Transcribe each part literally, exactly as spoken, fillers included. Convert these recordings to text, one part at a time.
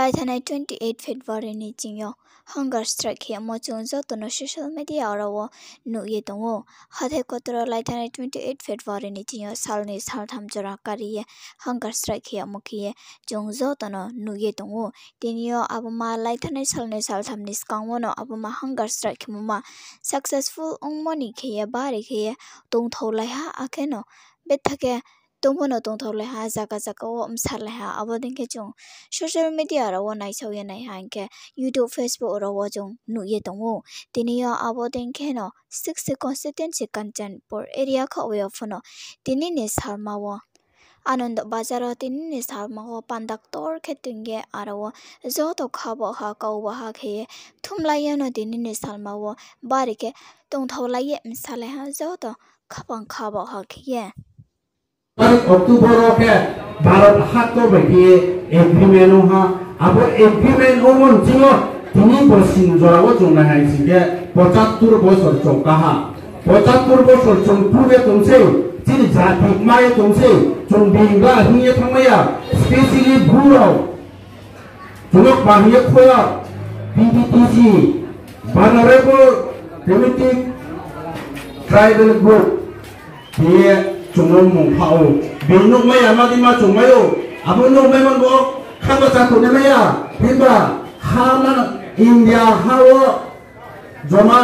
Laithanai twenty eight February ni ching yo hunger strike khe yamo chung joto no social media rao wo nuh ye tong ou. Hathái kotoro laithanai twenty eight February ni ching yo salnoi saltham jora kari ye hunger strike khe yamo khe ye chung joto no nuh ye tong ou. Tini yo abo ma laithanai salnoi saltham ni skang wo no abo ma hunger strike khemo ma successful ongmo ni khe ye bari khe ye tongthaolai ha, akhe no betha khe tongmo no tongthaolai ha, zaga zaga wo bsalai ha. Abo dei khe chung social media rao wo naisao ye nai ha hing khe YouTube, Facebook rao wo chung nuh ye tong ou. Tini yo abo dei khe no sixth constituency Kanchanpur area khaoh wo yo pho no tini ni salma wo Anando Bazar wo tini ni salma wo panda ktor khe toing ye aro wo joto kha baoh ha, kau baoh ha khe ye thumlai ye no tini ni salma wo bari khe tongthaolai ye bsalai ha joto khaphang kha baoh ha khe ye. Tarik October wo khe Bharat haktor bai khe agreement ong ha. Abo agreement ongmo ni ching yo tini bo sini jora wo chung nai hai sing khe pochattor bosor chung ka ha. Pochattor bosor chung phu ye tong sei, chini jati kma ye tong sei, chung being ba hing ye thanngmai ya, specially Bru rao. Chung no kma hing ye kho ya, B B T C, Vulnerable Primitive Tribal Group, hing ye chung no mung pha ou. Being nuhmai ya ma di ma chung mai ou. Abo nuhmaimo bo khaba chakhu nai mai ya. Himba ha na India ha wo joma,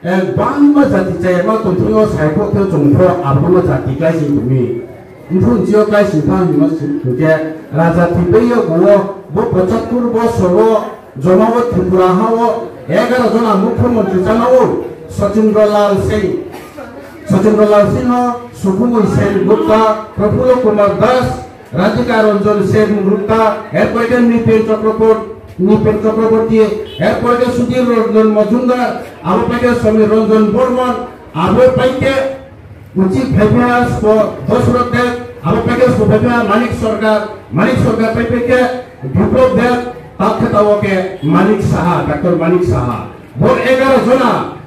eh, bangma jati chayama tongthing yo saikho khe chung pho abo no jati klái sing tong mi. Mphuh nchi yo klái sing thanng hingmo sing khe, rajati bai yo bo wo, bo pochattor bosor wo, joma wo Tripura ha wo egaro jona mukhyamantri chánai ou, Sachindra Lal Singh, Sachindra Lal Singh no, Sukhumoi Sen Gupta, Prafullo Kumar Das, Radhika Ranjan Sen Gupta, erpore khe Nripen Chakraborty, Nripen Chakraborty, erpore khe Sudhir Ranjan Majumdar, abo pai khe Samir Ranjan Barman, abo pai khe uchih phaiphi ha sbo Dosroth Deb, abo pai khe sbo phaiphi ha Manik Sarkar, Manik Sarkar paipai khe Biplab Deb, taoh khe taoh wo khe Manik Saha, Doctor Manik Saha. Bo egaro jona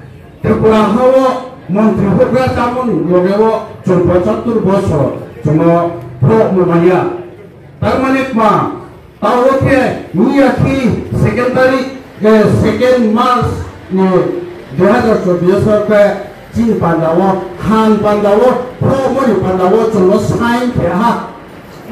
Tripura ha wo montri houhgra chámo ni loge wo chung pochattor bosor chung no phrohmo mai ya. Tar mane kma, taoh wo khe ni ya khe second tarikh, eh, second March ni dui hazar chobbish khe chini panda wo, han panda wo, phrohmo ni panda wo chung no sign khe ha.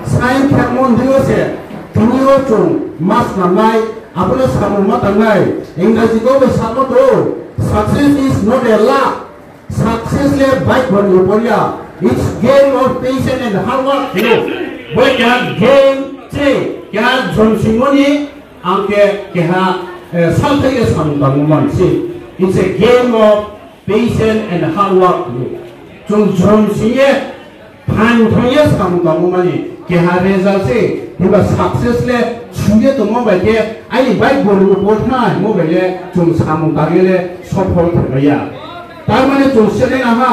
Sign khemo ni deing yo se, tini yo chung ma snam nai, abo no samung ma tang nai, Engraji kau bai samo to, success is not a luck, success le bike bor ni por ya, it's game of patience and hard work, you know. Bo keha game se, keha jrom singmo ni, ang khe keha, eh, salthai ye samung tangmo man se, it's a game of patience and hard work, you know. Chung jrom sing ye, phaing thanng ye samung tangmo mani keha result se, himba success le sung ye tongmo bai khe, aini bike bor ni por thanng hingmo bai le chung samung tang ye le sophol khe mai ya. Tar mane chung se nai na ha,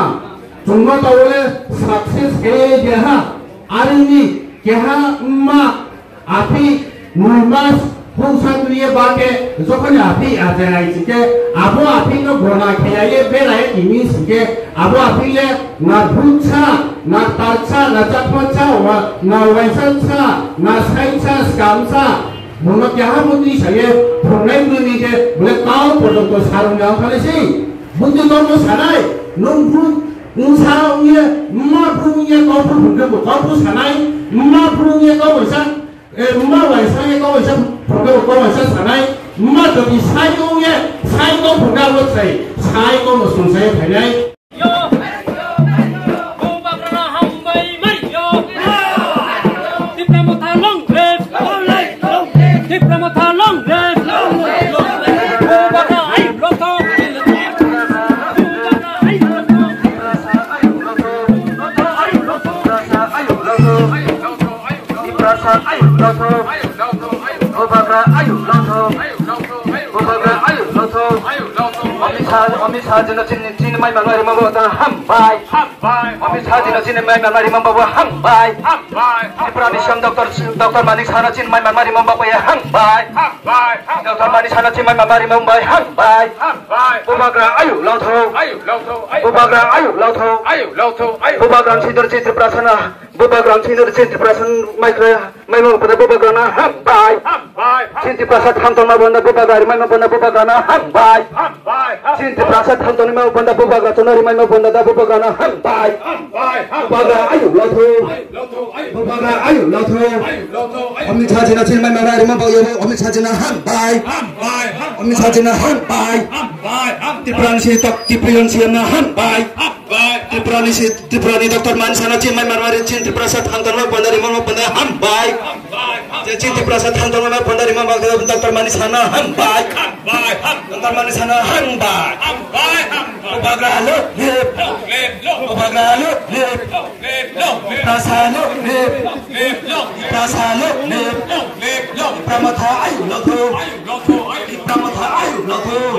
chung no taoh wo le success khe ye ha, are ong ni keha mma aphi noi mas houhsa tui ye ba khe, jokhon ni aphi achai hai sing khe, abo aphi no gona khe ya ye bera ye tini sing khe, abo aphi le na bhut sa, na tar sa, na chakma sa, na waisa sa, na sai sa, skam sa, bung no keha bo tui sa ye, phungnai tui ni khe, bole kau porjonto sarung ya ong kha nai sei. Bung tui kau no sa nai, nung bhut, nung sa ong ye, mma bhut ong ye kau pho phung khe bo kau pho sa nai, mma bhut ong ye kau waisa, mma waisa ye kau waisa phung khe bo kau waisa sa nai, mma jodi sai ong ye, sai kau phung khe abo sai, sai kau no sung sa ye phai nai. Tipra Motha long live! Tipra Motha long live! Tiprasa ayuk daothou. Bubagra ayuk daothou. Bubagra ayuk daothou. Amit Shah, Amit Shah ji no chini, chini mai manmai rimo bo ta hambai. Amit Shah ji no chini mai manmai rimo bo hambai. Tripura ni C M Doctor, Doctor Manik Saha no chini mai manmai rimo bo ye hambai. Doctor Manik Saha no chini mai manmai rimo bo hambai. Bubagra ayuk daothou. Bubagra ayuk daothou. Bubagra ni sindor chi Tripura sana. Bubagra chini Chin Tiprasa maikrai, maimo panda bubagra no hambai. Chin Tiprasa thanng tongma panda bubagra ri maimo panda bubagra no hambai. Chin Tiprasa thanng tongma panda bubagra chini ri maimo panda da bubagra no hambai. Bubagra ayu lotho. Bubagra ayu lotho. Omni sajina Chin maimo ri maimo panda omni sajina hambai. Omni sajina hambai. Tripura ni si tok, Tripura ni si na hambai. Tripura ni si, Tripura ni doctor Manisha no Chin maimo ri Chin Tiprasa thanng tongma panda ri maimo panda hambai. Je Chin Tiprasa thanng tongma panda ri maimo doctor Manisha no hambai. Doctor Manisha no hambai. Bubagra long live. Bubagra long live. Tiprasa long live. Tiprasa long live. Tipra Motha ayu lotho. Tipra Motha ayu lotho.